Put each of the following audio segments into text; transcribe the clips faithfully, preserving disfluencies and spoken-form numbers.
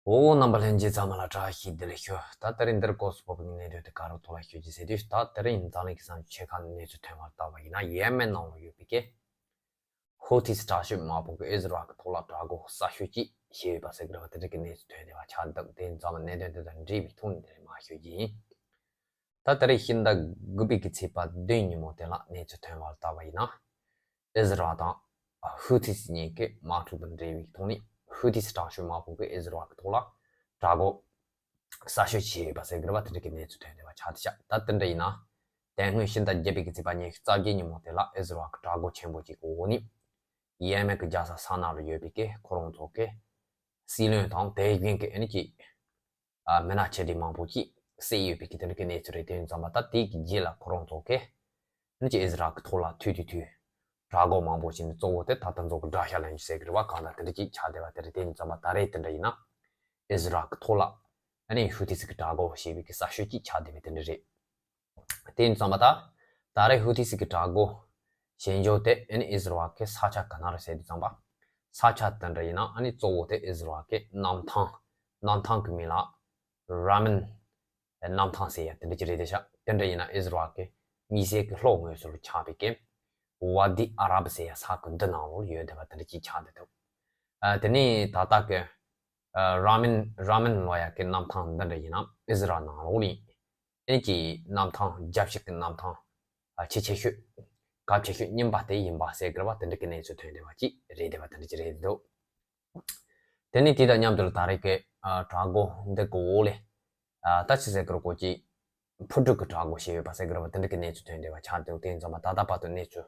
འོ། རྣམ་པ་ལྷན་རྒྱས་ཚང་མ་ལ་བཀྲ་ཤིས་བདེ་ལེགས་ཞུ། ད་དེ་རིང་འདིར་སྐོར་སུ་བབས་པའི་གནད་དོན་དེ་ག་རུ་ཐོག་ལ་ཞུ་རྒྱུ་ཟེར་དུས། ད་དེ་རིང་འཛམ་གླིང་གི་གསར་འགྱུར་ཆེ་ཁག་གནས་ཚུལ་ཐོན་པར་བལྟས་པ་ཡིན་ན། ཡེ་མེན་ནང་ལ་ཡོད་པའི་གི་ཧུ་ཐིས་དྲག་ཤོས་དམག་དཔུང་གིས་ཨི་ཟི་རལ་གྱི་ཐོག་ལ་དྲག་རྒོལ་གསར་ཤོས་ཅིག་བྱས་ཡོད་པ་ཟེར་གི་རེད་བ། དེ་འདྲ་གི་གནས་ཚུལ་ཐོན་བསྡད་པ་ཆགས་འདུག་དེ་ཡིན་ཙང་གནད་དོན་དེ་དང་འབྲེལ་བའི་ཐོག་ནས་དེ་རིང་མར་ཞུ་རྒྱུ་ཡིན། ད་དེ་རིང་ཕྱི་ཟླ་དགུ་པའི་གི་ཚེས་པ་བདུན་ཉིན་མོ་དེ་ལ་གནས་ཚུལ་ཐོན་པར་བལྟས་པ་ཡིན་ན། ཨི་ཟི་རལ་དང་ཧུ་ཐིས་གཉིས་ཀྱི་དམག་འཁྲུག་དང་འབྲེལ་བའི་ཐོག་ནས། ཧུ་ཐིས་དྲག་ཤོས་དམག་དཔུང་གིས་ཨི་ཟི་རལ་གྱི་ཐོག་ལ་དྲག་རྒོལ་གསར་ཤོས་བྱས་ཡོད་པ་ཟེར་གི་རེད་བ། དེ་འདྲ་གི་གནས་ཚུལ་ཐོན་བསྡད་པ་ཆགས་བསྡད་ཤག་ད་དེ་འདྲ་ཡིན་ན། དེ་སྔོན་ཕྱི་ཟླ་བརྒྱད་པའི་གི་ཚེས་པ་ཉི་ཤུ་རྩ་བརྒྱད་ཉིན་མོ་དེ་ལ་ཨི་ཟི་རལ་གྱི་དྲག་རྒོལ་ཆེན་པོ་ཅིག་གི་འོག་ནས། ཡེ་མེན་གྱི་རྒྱལ་ས་སཱ་ན་ལ་ཡོད་པའི་གི་ཁོ་རང་ཚོ་གི་སྲིད་བློན་དང་དེ་བཞིན་གྱི་ཨ་ནི་ཅིག་ཨ། མི་སྣ་ཆེ་གྲས་མང་པོ་ཅིག་བསད་ཡོད་པའི་གི་དེ་འདྲ་གི་གནས་ཚུལ་རེད། དེ་ཡིན་ཙང་མ་ད་དེ་གི་རྗེས་ལ་ཁོ་རང་ཚོ་གི་ཨ་ནི་ཅིག་ཨི་ཟི་རལ་གྱི་ཐོག་ལ་ཐུག་དུས་དུས་དྲག་རྒོལ་མང་པོ་བྱས་ནས། གཙོ་བོ་དེ་ད་ལྟ་ཚོ་གི་དགྲ་ཤ་ལེན་རྒྱུ་ཟེར་གི་རེད་བ། གང་ལྟར་དེ་འདྲ་ཅིག་ཆགས་བསྡད་པ་དེ་རེད། དེ་ཡིན་ཙང་མ་ད་རེས་དེ་འདྲ་ཡིན་ན། ཨི་ཟི་རལ་གྱི་ཐོག་ལ་ཨ་ནི་ཧུ་ཐིས་གི་དྲག་རྒོལ་བྱས་པའི་གི་གསར་ཤོས་ཅིག་ཆགས་བསྡད་པའི་དེ་འདྲ་རེད། དེ་ཡིན་ཙང་མ་ད་ད་རེས་ཧུ་ཐིས་གི་དྲག་རྒོལ་བྱེད་འཇོག་དེ་ཨ་ནི་ཨི་ཟི་རལ་གི་ས་ཆ་ག་ན་རེད་ཟེར་དུས་ཙམ་པ། ས་ཆ་དེ་འདྲ་ཡིན་ན་ཨ་ནི་གཙོ་བོ་དེ་ཨི་ཟི་རལ་གི་གནམ་ཐང་། གནམ་ཐང་གི་མིང་ལ་ར་མིན་གནམ་ཐང་ཟེར་ཡ་དེ་འདྲ་ཅིག་རེད་བསྡད་ཤག་དེ་འདྲ་ཡིན་ན་ཨི་ཟི་རལ་གི་དམིགས་བསལ་གི་ལྷོ་ངོས་སུ་ཆགས་པའི་གི་ཝ་དི་ཨ་རབ་ཟེར་ཡ་ས་ཁུལ་འདི་ནང་ལོགས་ཡོད་བསྡད་པ་དེ་འདྲ་ཅིག་ཆགས་བསྡད་འདུག་ཨ། དེ་ནས་ད་ལྟ་གི་ཨ། ར་མིན་ར་མིན་ལབ་ཡ་གི་གནམ་ཐང་འདི་འདྲ་ཡིན་ན་ཨི་ཟི་རལ་ནང་ལོགས་ལ་ཨ་ནི་ཅིག་གནམ་ཐང་རྒྱལ་ཕྱི་གི་གནམ་ཐང་ཨ། ཆེས་ཆེ་ཤོས་གལ་ཆེ་ཤོས་རྙིང་པ་དེ་ཡིན་པ་ཟེར་གི་རེད་བ། དེ་འདྲ་གི་གནས་ཚུལ་ཐོན་བསྡད་པ་ཅིག་རེད་བསྡད་པ་དེ་འདྲ་ཅིག་རེད་འདུག་དེ་ནས་དེ་དང་མཉམ་དུ་ད་རེས་ཀྱི་ཨ། དྲག་རྒོལ་འདི་གི་འོག་ལ་ཨ། ད་ཅི་ཟེར་གི་རེད། ཀོ་ཅིག་འཕུར་གྲུ་གི་དྲག་རྒོལ་བྱས་ཡོད་པ་ཟེར་གི་རེད་བ། དེ་འདྲ་གི་གནས་ཚུལ་ཐོན་བསྡད་པ་ཆགས་འདུག་དེ་ཡིན་ཙང་མ་ད་ལྟ་བར་དུ་གནས་ཚུལ་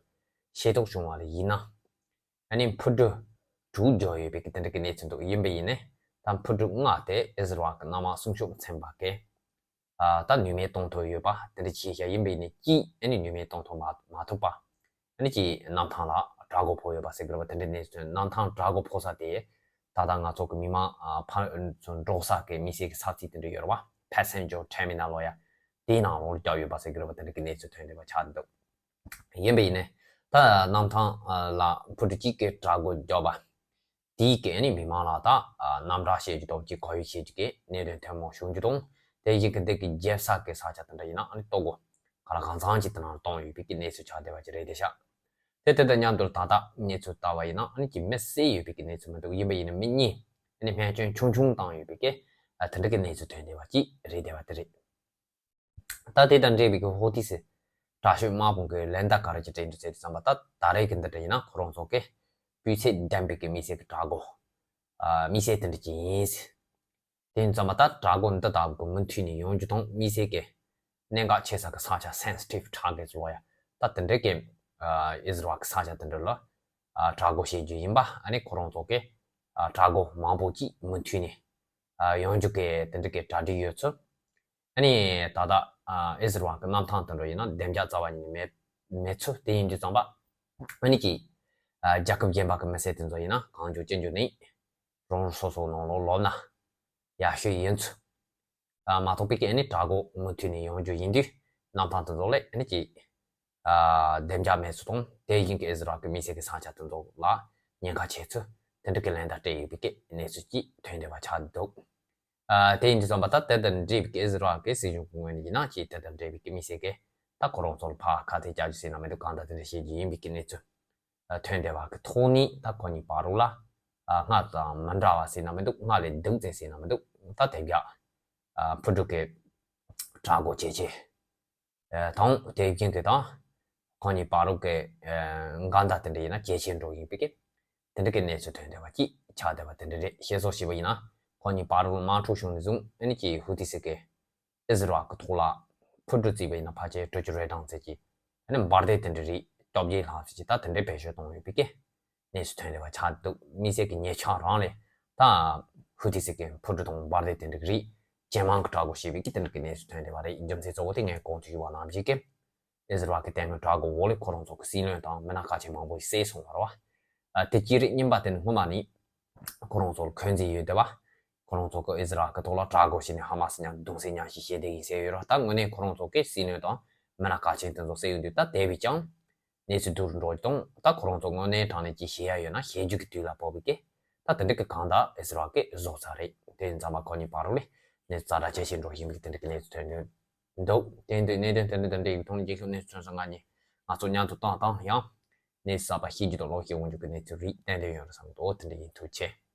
ཤེས་རྟོགས་བྱུང་བ་ལ་ཡིན་ན། ཨ་ནི་འཕུར་གྲུ་དྲུག་འགྲོ་ཡོད་པའི་གི་དེ་འདྲ་གི་གནས་ཚུལ་འདུག་ཡིན་པ་ཡིན་ནའི་ད་འཕུར་གྲུ་ལྔ་དེ་ཨི་ཟི་རལ་གི་གནམ་དམག་སྲུང་སྐྱོབ་ཚན་པ་གིས་ཨ། ད་ནུས་མེད་གཏོང་ཐུབ་ཡོད་པ་དེ་འདྲ་བྱས་ཤག་ཡིན་པ་ཡིན་ནའི་གཅིག་ཨ་ནི་ནུས་མེད་གཏོང་ཐུབ་མ་མ་ཐུབ་པ། ཨ་ནི་གཅིག་གནམ་ཐང་ལ་དྲག་རྒོལ་ཕོག་ཡོད་པ་ཟེར་གི་རེད་བ། དེ་འདྲ་གནས་ཚུལ། གནམ་ཐང་དྲག་རྒོལ་ཕོག་ས་དེ་ད་ལྟ་ང་ཚོ་གི་མི་མང་ཨ། ཕར་ཚུར་འགྲོ་ས་གི་དམིགས་བསལ་གི་ས་ཚིགས་དེ་འདྲ་ཡོད་རེད་བ། Passenger Terminal ལབ་ཡ་དེའི་ནང་ལོགས་བརྒྱབ་ཡོད་པ་ཟེར་གི་རེད་བ། དེ་འདྲ་གི་གནས་ཚུལ་ཐོན་བསྡད་པ་ཆགས་འདུག་ཡིན་པ་ཡིན་ནའི་ད་གནམ་ཐང་ལ་འཕུར་གྲུ་གཅིག་གིས་དྲག་རྒོལ་བརྒྱབ་པ་དེའི་གི་ཨ་ནི་མི་མང་ལ་ད་རྣམ་གྲངས་བཤད་རྒྱུ་དང་གཅིག་གོ་ཡུ་བཤད་རྒྱུ་གི་གནད་དོན་ཐེངས་མང་བྱུང་རྒྱུ་དང་། དེ་བཞིན་གི་འདི་གི་རྒྱལ་ས་གི་ས་ཆ་དེ་འདྲ་ཡིན་ན་ཨ་ནི་ལྟོ་གོས་ག་ལ་གང་འཚམ་ཅིག་དེ་ནང་གཏོང་ཡོད་པའི་གི་གནས་ཚུལ་ཆགས་བསྡད་པ་ཅིག་རེད་བསྡད་ཤག་དེ་དེ་དང་མཉམ་དུ་ད་ལྟ་གནས་ཚུལ་ལྟ་བ་ཡིན་ན་ཨ་ནི་གི་མི་བསད་ཡོད་པའི་གི་གནས་ཚུལ་མི་འདུག་ཡིན་པ་ཡིན་ན་མི་གཉིས་ཨ་ནི་རྨས་སྐྱོན་ཆུང་ཆུང་བཏང་ཡོད་པའི་གི་ཨ། དེ་འདྲ་གི་གནས་ཚུལ་ཐོན་བསྡད་པ་ཅིག་རེད་བསྡད་པ་དེ་རེད། ད་དེ་དང་འབྲེལ་བའི་གི་ཧོ་ཏི་སི་དྲག་ཤོས་དམག་དཔུང་གི་ལན་ད་ག་རེ་ཅིག་སྤྲད་འདུག་ཟེར་དུས་ཙམ་པ། ད་ད་རེས་གི་འདི་འདྲ་ཡིན་ན་ཁོ་རང་ཚོ་གི་སྤུས་ཚད་ལྡན་པའི་གི་དམིགས་བསལ་གི་དྲག་རྒོལ་ཨ། དམིགས་བསལ་དེ་འདྲ་ཅིག་ཡིན། དེ་ཡིན་ཙམ་པ་ད་དྲག་རྒོལ་འདི་ལྟ་བུ་གི་མུ་མཐུད་ནས་ཡོང་རྒྱུ་དང་། དམིགས་བསལ་གི་གནད་འགག་ཆེ་ས་གི་ས་ཆ་སེན་སི་ཊིབ་ཊར་གེཊ་ལབ་ཡ་ད་དེ་འདྲ་གི་ཨ། ཨི་ཟི་རལ་གི་ས་ཆ་དེ་འདྲ་ལ་ཨ། དྲག་རྒོལ་བྱེད་རྒྱུ་ཡིན་པ། ཨ་ནི་ཁོ་རང་ཚོ་གི་ཨ། དྲག་རྒོལ་མང་པོ་ཅིག་མུ་མཐུད་ནས་ཨ། ཡོང་རྒྱུ་གི་དེ་འདྲ་གི་གྲ་སྒྲིག་ཡོད་ཚུལ། ཨ་ནི་ད་ལྟ་ཨ། ཨི་ཟི་རལ་གི་གནམ་ཐང་དེ་འདྲ་ཡིན་ན་བདེ་འཇགས་རྩ་བ་ཉིད་ནས་མེད་མེད་ཚུལ། དེ་ཡིན་དུས་ཙམ་པ་ཨ་ནི་གི་ཨ། རྒྱལ་ཁབ་གཞན་པ་གི་མི་སེར་དེ་ཚོ་ཡིན་ན་གང་བྱུང་ཅི་བྱུང་ནས་རང་རང་སོ་སོའི་ནང་ལོགས་ལོགས་ན་ཡག་ཤོས་ཡིན་ཚུལ། ཨ། མ་གཏོགས་པའི་གི་ཨ་ནི་དྲག་རྒོལ་མུ་མཐུད་ནས་ཡོང་རྒྱུ་ཡིན་དུས་གནམ་ཐང་དེ་ཚོ་ལ་ཨ་ནི་གི་ཨ། བདེ་འཇགས་མེད་ཚུལ་དང་། དེ་བཞིན་གི་ཨི་ཟི་རལ་གི་དམིགས་བསལ་གི་ས་ཆ་དེ་ཚོ་ལ་ཉེན་ཁ་ཆེ་ཚུལ། དེ་འདྲ་གི་ལན་ད་སྤྲད་ཡོད་པའི་གི་གནས་ཚུལ་ཅིག་ཐོན་བསྡད་པ་ཆགས་འདུག་ཨ། དེ་ཡིན་དུས་ཙམ་པ་ད་དེ་དང་འབྲེལ་བའི་གི་ཨི་ཟི་རལ་གི་སྲིད་གཞུང་གི་ངོས་ནས་ཡིན་ན་ཅིག་དེ་དང་འབྲེལ་བའི་གི་དམིགས་བསལ་གི་ད་ཁོ་རང་ཚོ་ལ་ཕར་ཁ་གཏད་བཅག་རྒྱུ་ཟེར་ན་མི་འདུག་གང་ལྟར་དེ་འདྲ་བྱེད་རྒྱུ་ཡིན་པའི་གི་གནས་ཚུལ་ཨ། ཐོན་བསྡད་པ་གི་ཐོག་ནས། ད་ཁོ་གཉིས་བར་རུ་ལ་ཨ། སྔར་དང་མི་འདྲ་བ་ཟེར་ན་མི་འདུག་སྔར་ལས་སྡུག་ཙམ་ཟེར་ན་མི་འདུག་ད་དེ་བཞག་ཨ། འཕུར་གྲུ་གི་དྲག་རྒོལ་ཇེ་ཆེ་ཨ། དང་། དེ་བཞིན་གི་ད་ཁོ་གཉིས་བར་རུ་གི་ཨ། འགལ་ཟླ་དེ་འདྲ་ཡིན་ན་ཇེ་ཆེར་འགྲོ་ཡིན་པའི་གི་དེ་འདྲ་གི་གནས་ཚུལ་ཐོན་བསྡད་པ་ཅིག་ཆགས་བསྡད་པ་དེ་འདྲ་རེད། བཤད་སྲོལ་བྱས་པ་ཡིན་ན་ཁོ་གཉིས་བར་རུ་དམག་འཁྲུག་བྱུང་ནས་བཟུང་ཨ་ནི་གི་ཧུ་ཐི་སི་གི་ཨི་ཟི་རལ་གི་ཐོག་ལ་འཕུར་གྲུ་བརྩིས་པ་ཡིན་ན་ཕལ་ཆེར་དྲུག་ཅུ་རེ་གྲངས་ཙམ་ཅིག་ཨ་ནི་འབར་མདེལ་དེ་འདྲ་རིགས་བཅོ་བརྒྱད་ལྷག་ཙམ་ཅིག་ད་དེ་འདྲའི་བེད་སྤྱོད་གཏོང་ཡོད་པའི་གི་གནས་ཚུལ་ཐོན་བསྡད་པ་ཆགས་འདུག་དམིགས་བསལ་གི་ཉེ་ཆར་རང་ལ་ད་ཧུ་ཐི་སི་གི་འཕུར་གྲུ་དང་འབར་མདེལ་དེ་འདྲ་གི་རིགས་ཇེ་མང་གི་དྲག་རྒོལ་བྱས་པའི་གི་དེ་འདྲ་གི་གནས་ཚུལ་ཐོན་བསྡད་པ་རེད། རྒྱུ་མཚན་གཙོ་བོ་དེ་ངས་གོང་དུ་ཞུས་པ་ནང་བཞིན་གི་ཨི་ཟི་རལ་གི་དེ་སྔོན་དྲག་རྒོལ་འོག་ལ་ཁོ་རང་ཚོ་གི་སྲིད་བློན་དང་མི་སྣ་ཁག་ཆེན་མང་པོ་ཞིག་བསད་སོང་བ་རེད་བ། ཨ། དེ་གཅིག་རེད། གཉིས་པ་དེ་ནི་སྔོན་མ་ནས་ཁོ་རང་ཚོ་ལ་འཁོན་འཛིན་ཡོད་བསྡད་པ། ཁོ་རང་ཚོ་གིས་ཨི་ཟི་རལ་གྱི་ཐོག་ལ་དྲག་རྒོལ་བྱས་ནས་ཧ་མ་སི་མཉམ་གདུང་སེམས་མཉམ་སྐྱེད་བྱས་བསྡད་ཡིན་ཟེར་ཡོད་རེད་བ། ད་དངོས་གནས་ཁོ་རང་ཚོ་གིས་སྲིད་བློན་དང་མི་སྣ་ཁག་ཆེན་དེ་ཚོ་བསད་ཡོང་དུས། ད་དེ་བས་ཀྱང་གནས་ཚུལ་སྡུག་རུ་འགྲོ་རྒྱུ་དང་། ད་ཁོ་རང་ཚོ་དངོས་གནས་དྲང་གནས་ཀྱི་བྱེད་ཡ་ཡོད་ན་བྱེད་རྒྱུ་གི་དུས་ལ་བབས་པའི་གི་ད་དེ་འདྲ་གི་གང་ལྟར་ཨི་ཟི་རལ་གྱིས་བཟོ་ཚར་རེད། དེ་ཡིན་ཙང་མ་ཁོ་གཉིས་བར་ལ་གནས་ཚུལ་ཛ་དྲག་ཆེ་ཞིག་འགྲོ་བཞིན་པའི་དེ་འདྲ་གི་གནས་ཚུལ་ཐོན་ཡོད་འདུག་དེ་འདྲའི་གནད་དོན་དེ་འདྲ་དེ་འདྲའི་ཐོག་ནས་རྒྱལ་ཁབ་གནས་ཚུལ་ཐོན་ས་ང་གཉིས་ང་ཚོ་མཉམ་དུ་བཏང་བཏང་ཡང་གནས་ཚུལ་གསར་པ་ཤེས་རྒྱུ་དང་ལོག་ཤེས་འོང་རྒྱུ་གི་གནས་ཚུལ་རིགས་ཏན་ཏན་ཡོད་རེད་བསམ་འདུག་དེ་འདྲ་ཡིན། ཐུགས་རྗེ་ཆེ།